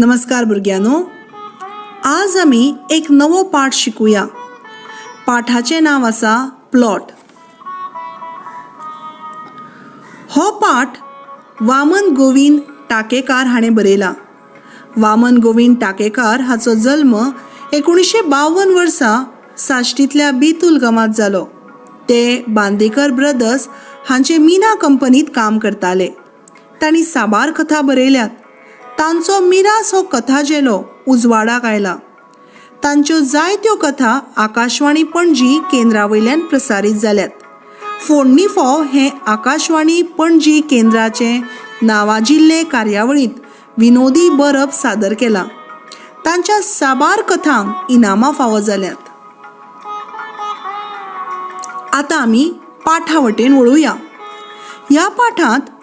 नमस्कार भुरग्यांनो, आज आमी एक नवो पाठ शिकुया. पाठाचें नांव आसा प्लॉट. हो पाठ वामन गोविंद टाकेकार हाणें बरयला. वामन गोविंद टाकेकार हाचो जल्म 1952 वर्सा साश्टींतल्या बितूल गांवांत जालो. ते बांदेकर ब्रदर्स हांचे मिना कंपनींत काम करताले. तांणी साबार कथा बरयल्यात. तांचो मिरास हो कथा झेलो उजवाडाक आयला. तांच्यो जायत्यो कथा आकाशवाणी पणजी केंद्रा वयल्यान प्रसारीत जाल्यात. फोडणी फोव हें आकाशवाणी पणजी केंद्राचें नांवाजिल्ले कार्यावळींत विनोदी बरप सादर केलां. तांच्या साबार कथांक इनामां फावो जाल्यांत. आतां आमी पाठा वटेन वळुया. ह्या पाठांत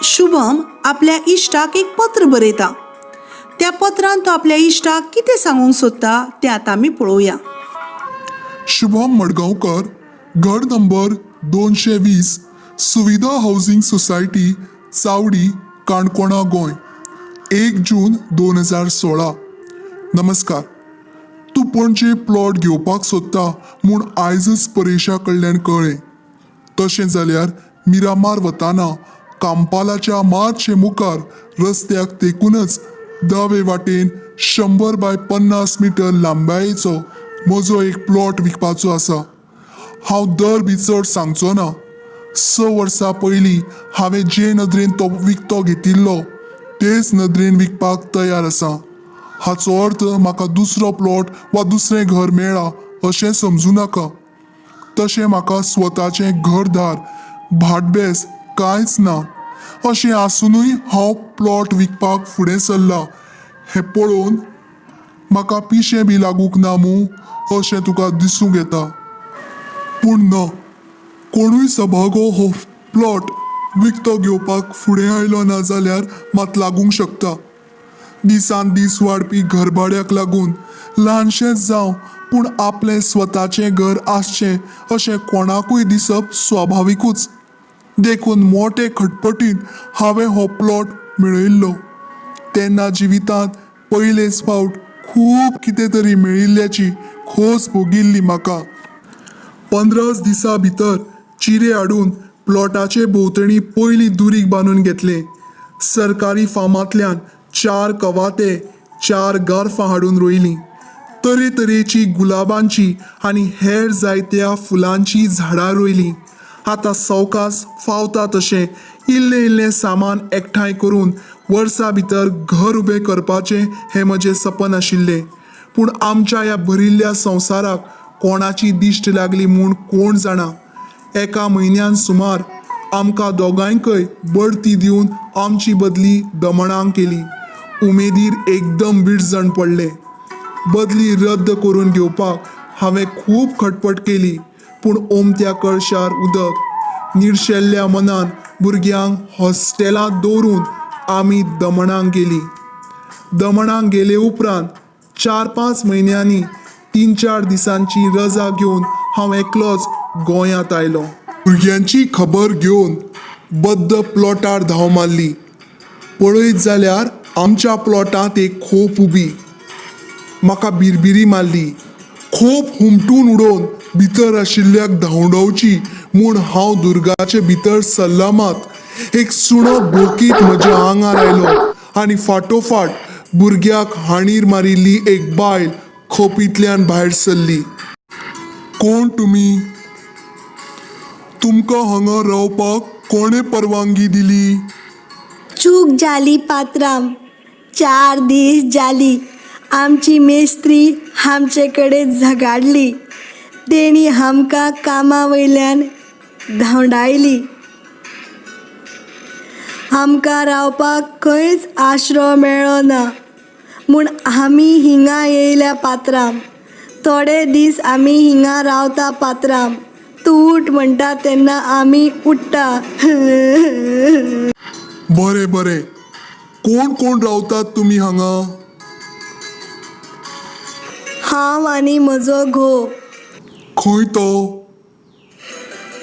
शुभम आपल्या इश्टाक एक पत्र बरयता. त्या पत्रांत तो आपल्या इश्टाक कितें सांगूंक सोदता तें आतां आमी पळोवया. शुभम मडगांवकर, घर नंबर 220, सुविधा हावजींग सोसायटी, चावडी, काणकोणा, गोंय, 1 जून 2016. नमस्कार. तूं पणजे प्लॉट घेवपाक सोदता म्हूण आयजच परेशा कडल्यान कळ्ळें. तशें जाल्यार मिरामार वताना कांपालाच्या मातशें मुखार रस्त्याक तेकूनच दावे वाटेन 100 बाय 50 मिटर लांबायेचो म्हजो एक प्लॉट विकपाचो आसा. हांव दर बी चड सांगचो ना. 6 वर्सां पयलीं हांवें जे नदरेन तो विकतो घेतिल्लो तेच नदरेन विकपाक तयार आसा. हाचो अर्थ म्हाका दुसरो प्लॉट वा दुसरें घर मेळ्ळां अशें समजूं नाका. तशें म्हाका स्वताचें घरदार, भाटबेस कांयच ना. अशें आसुनूय हांव प्लॉट विकपाक फुडें सरलां हें पळोवन म्हाका पिशें बी लागूंक ना मूं अशें तुका दिसूंक येता. पूण ना, कोणूय सभागो हो प्लॉट विकतो घेवपाक फुडें आयलो ना जाल्यार मात लागूंक शकता. दिसान दीस वाडपी घरभाड्याक लागून ल्हानशेंच जावं पूण आपलें स्वताचें घर आसचें अशें कोणाकूय दिसप स्वाभाविकूच. देखून मोटे खटपटीन हांवें हो प्लॉट मेळयल्लो. तेन्ना जिवितांत पयलेच फावट खूब कितें तरी मेळिल्ल्याची खोस भोगिल्ली म्हाका. 15 दिसां भितर चिरे हाडून प्लॉटाचे भोंवतणी पयलीं दुरीग बांदून घेतलें. सरकारी फार्मांतल्यान 4 कवाथे, 4 गार्फां हाडून रोयलीं. तरेतरेची गुलाबांची आनी हेर जायत्या फुलांचीं झाडां रोयलीं. आतां सवकास फावता तशें इल्लें इल्लें सामान एकठांय करून वर्सा भितर घर उबें करपाचें हें म्हजें सपन आशिल्लें. पूण आमच्या ह्या भरिल्ल्या संवसाराक कोणाची दिश्ट लागली म्हूण कोण जाणा. एका म्हयन्यान सुमार आमकां दोगांयकय बढती दिवन आमची बदली दमणाक केली. उमेदीर एकदम विरजण पडलें. बदली रद्द करून घेवपाक हांवें खूब खटपट केली, पूण ओमत्या कळशार उदक. निर्शेल्ल्या मनान भुरग्यांक हॉस्टेलांत दवरून आमी दमणाक गेलीं. दमणाक गेले उपरांत 4-5 म्हयन्यांनी 3-4 दिसांची रजा घेवन हांव एकलोच गोंयांत आयलो. भुरग्यांची खबर घेवन बद्द प्लॉटार धांव मारली. पळयत जाल्यार आमच्या प्लॉटांत एक खोप उबी. म्हाका बिरबिरी मारली. खोप हुमटून उडोवन भितर आशिल्ल्याक धांवडावची म्हूण हांव दुर्गाचे भितर सरला मात, एक सुणो बोकीत म्हज्या आंगार आयलो आनी फाटोफाट भुरग्याक हांडीर मारिल्ली एक बायल खोपींतल्यान भायर सरली. कोण तुमी? तुमकां हांगा रावपाक कोणें परवानगी दिली? चूक जाली पात्राम, 4 दीस जाली आमची मेस्त्री आमचे कडेन झगाडली. तेणी आमकां कामा वयल्यान धांवडायली. आमकां रावपाक खंयच आश्रो मेळ्ळो ना म्हूण आमी हिंगा येयल्या पात्राम. थोडे दीस आमी हिंगा रावता पात्राम. तूं उठ म्हणटा तेन्ना आमी उठ्ठा. बरें बरें, कोण कोण रावतात तुमी हांगा? हांव आनी म्हजो घोव. खंय तो?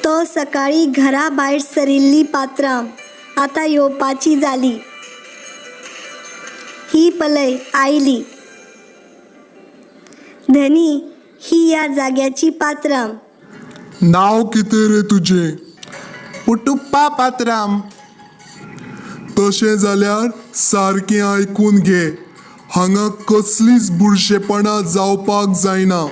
तो सकाळीं घरा भायर सरिल्ली पात्राम, आतां येवपाची जाली. ही पलय आयली. धनी, ही ह्या जाग्याची पात्राम. नांव कितें रे तुजें? पुटुप्पा पात्राम. तशें जाल्यार सारकें आयकून घे. हांगा कसलीच बुरशेपणां जावपाक जायना.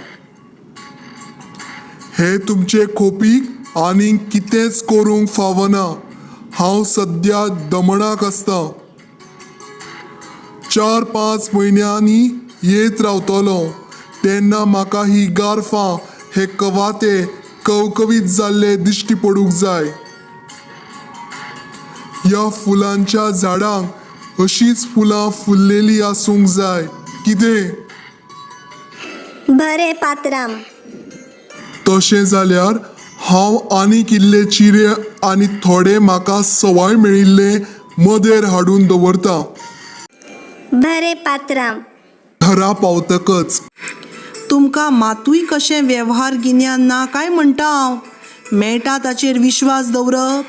हे तुमचे खोपीक आनीक कितेंच करूंक फावना. हांव सद्या दमणाक आसतां. 4-5 म्हयन्यांनी येत रावतलो तेन्ना म्हाका ही गार्फां, हे कवाथे कवकवीत जाल्ले दिश्टी पडूंक जाय. ह्या फुलांच्या झाडांक अशींच फुलां फुल्लेलीं आसूंक जाय. कितें? बरें पात्राम. तशें जाल्यार हांव आनीक इल्ले चिरे आनी थोडे म्हाका सवाय मेळिल्ले मदेर हाडून दवरतां. बरें पात्राम. घरा पावतकच तुमकां मातूय कशें वेव्हार गिन्यान ना काय म्हणटा हांव? मेळटा ताचेर विश्वास दवरप?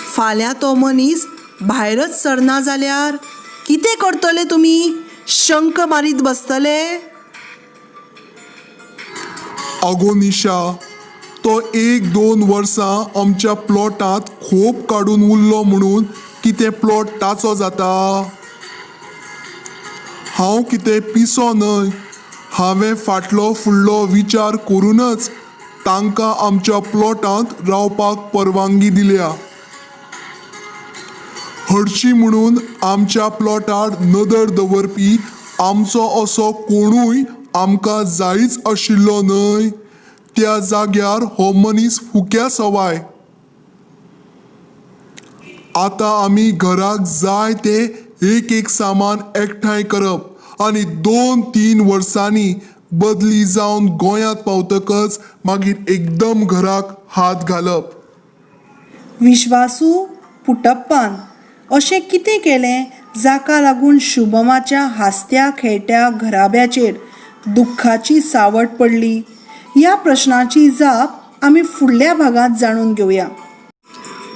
फाल्यां तो मनीस भायरच सरना जाल्यार कितें करतले तुमी? शंक मारीत बसतले? आगो निशा, तो 1-2 वर्सां आमच्या प्लॉटांत खोप काडून उरलो म्हणून कितें प्लॉट ताचो जाता? हांव कितें पिसो न्हय. हांवें फाटलो फुडलो विचार करूनच तांकां आमच्या प्लॉटांत रावपाक परवानगी दिल्या. हरशीं म्हणून आमच्या प्लॉटार नदर दवरपी आमचो असो कोणूय आमकां जायच आशिल्लो न्हय. त्या जाग्यार हो मनीस फुक्या सवाय. आतां आमी घराक जाय तें एक एक सामान एकठांय करप आनी 2-3 वर्सांनी बदली जावन गोंयांत पावतकच मागीर एकदम घराक हात घालप. विश्वासू पुटप्पान अशें कितें केलें जाका लागून शुभमाच्या हांसत्या खेळट्या घराब्याचेर दुख्खाची सावट पडली? ह्या प्रश्नाची जाप आमी फुडल्या भागांत जाणून घेवया.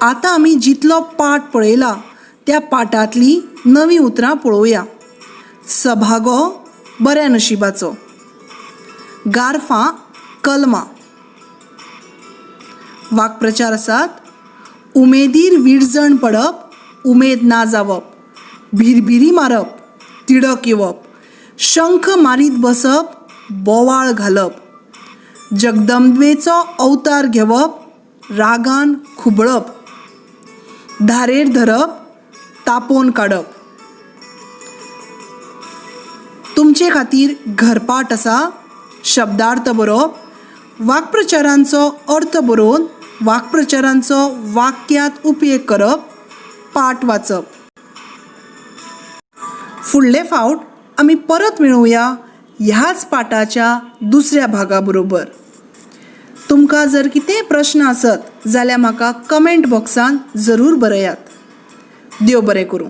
आतां आमी जितलो पाठ पळयला त्या पाठांतलीं नवीं उतरां पळोवया. सभागो बऱ्या नशिबाचो, गार्फां कलमां. वाक्प्रचार आसात: उमेदीर विरजण पडप, उमेद ना जावप, भिरभिरी मारप, तिडक येवप, शंख मारीत बसप, बोवाळ घालप, जगदंबेचो अवतार घेवप, रागान खुबळप, धारेर धरप, तापोवन काडप. तुमचे खातीर घरपाठ आसा. शब्दार्थ बरोवप, वाक्प्रचारांचो अर्थ बरोवन वाक्प्रचारांचो वाक्यांत उपेग करप, पाठ वाचप. फुडले फावट आमी परत मेळुया ह्याच पाठाच्या दुसऱ्या भागा बरोबर. तुमकां जर कितेंय प्रश्न आसत जाल्यार म्हाका कमेंट बॉक्सान जरूर बरयात. देव बरें करूं.